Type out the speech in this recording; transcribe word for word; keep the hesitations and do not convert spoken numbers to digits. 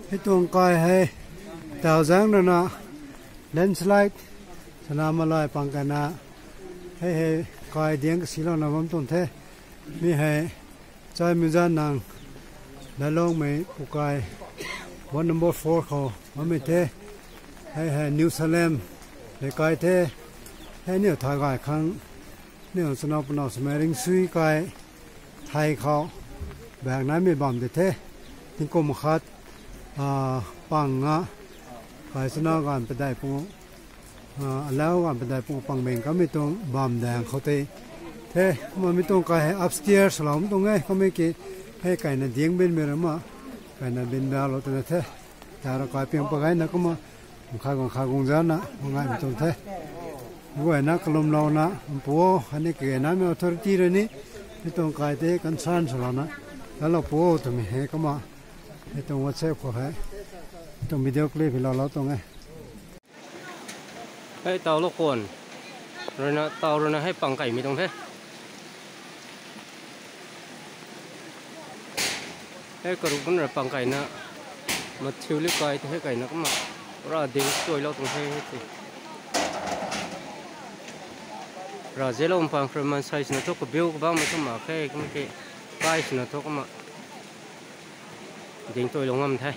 Hei tuang kai hei, tau zaeng rui na, landslide, sana malai pang kaina, hei hei, kai diang kasilouna bam tuang the. Mi hei, Chai Muzan nang, Lalongmei Pukai, ward number four khou bammei the. Hei hei, New Salem, leikai the. Hei niw thay gay khang, niw chana puna swmei ringsui kai, thei khou, bak naimei bam de the. Tingkum khat, pang a, kai chana ganv padeih pu, alau ganv padeih pu pang beng kamei tuang bam daeng khou tei the. Kumna mi tuang kai hei upstairs swloumei tuang e, kamei ki, hei kaina diang binmei rui ma, kaina bin balou twna the. Tara kai piang pagaina kumna, kha guang kha guang zana, mangaimei tuang the. Guayna kalumlouna, mpu o, khatni kagenaimei authority rui ni, mi tuang kai tei concern swlouna, lalou pu o twmei hei kumna, hei tuang WhatsApp khou hei, tuang video clip hei loulou tuang e. Hei taw lou khwan, ruina, taw ruina hei pang kaimei tuang the. Hei karuk nunc rui pang kaina, mathiu li kai tei hei kaina kumna, ra ding tuailou tuang the hei ti. Ra zelou pang khruman sai swna thu kabiu kabangmei thu mak khe, kumna ki, kai swna thu kumna, ding tuailou ngam the.